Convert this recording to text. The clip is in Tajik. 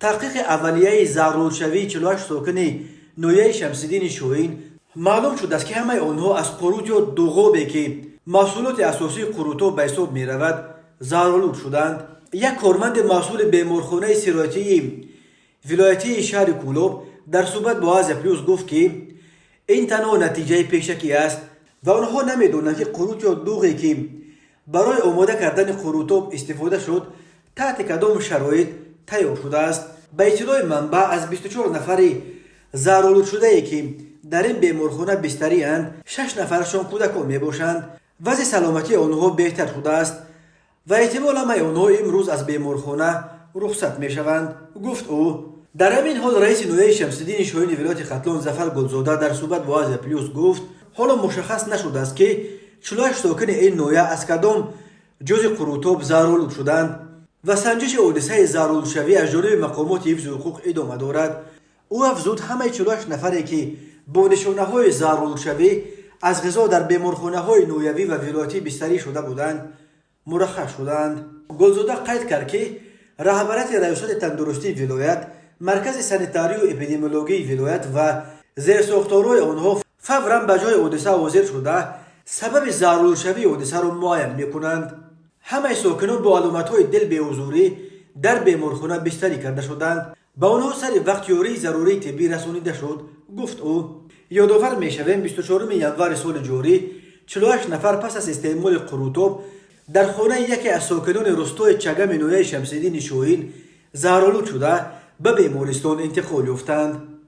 Таҳқиқи аввалияи заҳролудшавии 48 сокини ноҳияи Шамсиддини Шоҳин маълум шудааст, ки ҳамаи онҳо аз қурут ё дуғобе, ки маҳсулоти асосии қурутоб ба ҳисоб меравад, заҳролуд шуданд. Як корманди масъули беморхонаи сироятии вилоятии шаҳри Кӯлоб дар суҳбат бо Азия Плюс гуфт, ки ин танҳо натиҷаи пешакӣ аст ва онҳо намедонанд, ки қурут ё дуғе, ки барои омода кардани қурутоб истифода шуд, таҳти кадом шароит тайёр шудааст. Ба иттилои манбаъ, аз 24 нафари заҳролудшудае, ки дар ин беморхона бистарианд, шаш нафарашон кӯдакон мебошанд. Вазъи саломатии онҳо беҳтар шудааст ва эҳтимол ҳамаи онҳо имрӯз аз беморхона рухсат мешаванд, гуфт ӯ. Дар ҳамин ҳол раиси ноҳияи Шамсиддини Шоҳини вилояти Хатлон Зафар Гулзода дар суҳбат бо Азия Плюс гуфт, ҳоло мушаххас нашудааст, ки 48 сокини ин ноҳия аз кадом ҷузи қурутоб заҳролуд шуданд ва санҷиши ҳодисаи заҳролудшавӣ аз ҷониби мақомоти ҳифзи ҳуқуқ идома дорад. Ӯ афзуд, ҳамаи 48 нафаре, ки бо нишонаҳои заҳролудшавӣ аз ғизо дар беморхонаҳои ноҳиявӣ ва вилоятӣ бистарӣ шуда буданд, мураххас шуданд. Гулзода қайд кард, ки раҳбарияти Раёсати тандурустии вилоят, Маркази санитарию эпидемиологии вилоят ва зерсохторҳои онҳо фавран ба ҷои ҳодиса ҳозир шуда, сабаби заҳролудшавии ҳодисаро муайян мекунанд. Ҳамаи сокинон бо аломатҳои дил беҳузурӣ дар беморхона бистарӣ карда шуданд. Ба онҳо сари вақт ёрии зарурии тиббӣ расонида шуд, гуфт ӯ. Ёдовар мешавем, 24 январи соли ҷорӣ 48 нафар пас аз истеъмоли қурутоб дар хонаи яке аз сокинони рустои Чагами ноҳияи Шамсиддини Шоҳин заҳролуд шуда, ба бемористон интиқол ёфтанд.